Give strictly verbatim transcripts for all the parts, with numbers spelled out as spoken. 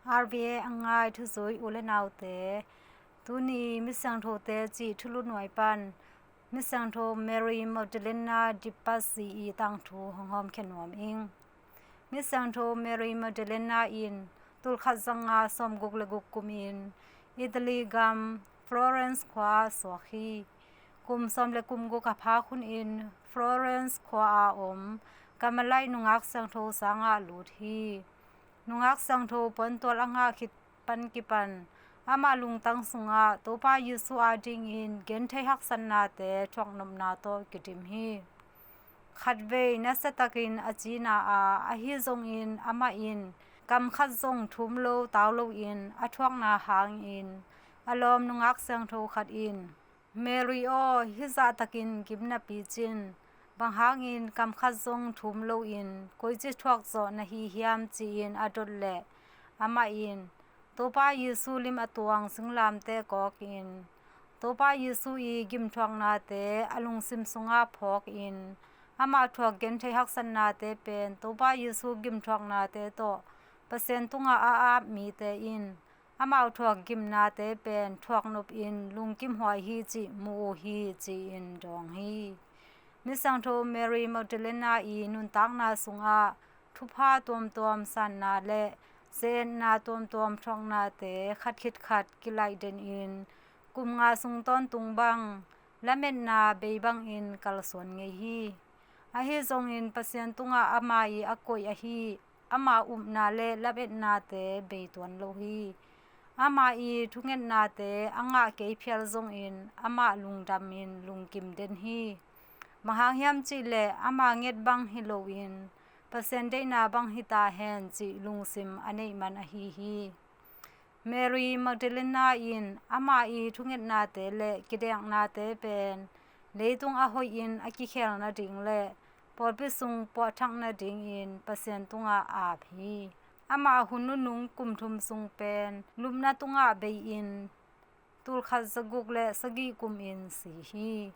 R V A a ngai thuzui u le naute, tuni Misiangthote cih thulu nuai pan Misiangtho Mary Magdalena de Pazzi i tangthu hong hawmkhia nuam ing. Misiangtho Mary Magdalena in tulkhat zanga sawmguk le guk kumin Italy gam Florence khua ah suak hi. Kum sawm le kum guk a phak hunin Florence khua a om Carmelite nungak siangtho sangah lut hi. Nungak siangtho puantual a ngah khit pan kipan amah lungtang sungah Topa Jesu adingin genthei haksatnate thuaknopna tawh kidim hi. Khatvei nasiatakin a cina a, ahi zongin amah in kam khat zong thum lo tau loin a thuakna hangin a lawm nungak siangtho khat in, "Mary aw, hih zahtakin gim na picin, bang hangin kam khat zong thum loin koici thuak zawh na hi hiam?" ci-in a dot leh amah in Topa Jesu lim a tuang singlamteh kawkin Topa Jesu i gimthuaknate a lungsim sungah phawkin amah thuak genthei haksatnate pen Topa Jesu gimthuaknate tawh Pasian tungah a ap mite in amau thuak gimnate pen thuaknopin lungkimhuai hi cih mu uh hi, ci-in dawng hi. Misiangtho Mary Magdalena i nuntakna sungah thupha tuamtuam sanna le ze-etna tuamtuam thuaknate khat khit khat kilaih denin kum nga sung tawntung bang lametna bei bangin kalsuan ngei hi. Ahi zongin Pasian tungah ama i a koih ahi ama upna le lametnate bei tuan lo hi. Ama i thungetnate a ngah kei phial zongin amah lungdamin lungkim den hi. Bang hang hiam cihleh ama nget bang hi loin Pasian deihna bang hi ta hen cih lungsim a neih man ahi hi. Mary Magdalena in ama i thungetnate le kideknate pen leitung a hoihin a kikhel nading le pawlpi sung puahthak nadingin Pasian tungah ap hi. Ama hun nunung kum thum sung pen lupna tungah bei-in tulkhat zaguk le sagih kumin si hi.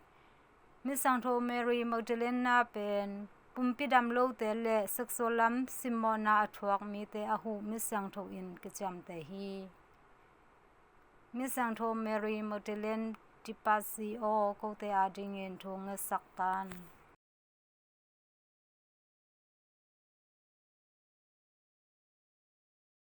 Misiangtho Mary Magdalena pen pumpi dam lote le sexual lam simmawhna a thuak mite a huh misiangtho in kiciamteh hi. Misiangtho Mary Magdalene de Pazzi aw, kote adingin thu ngetsak tan.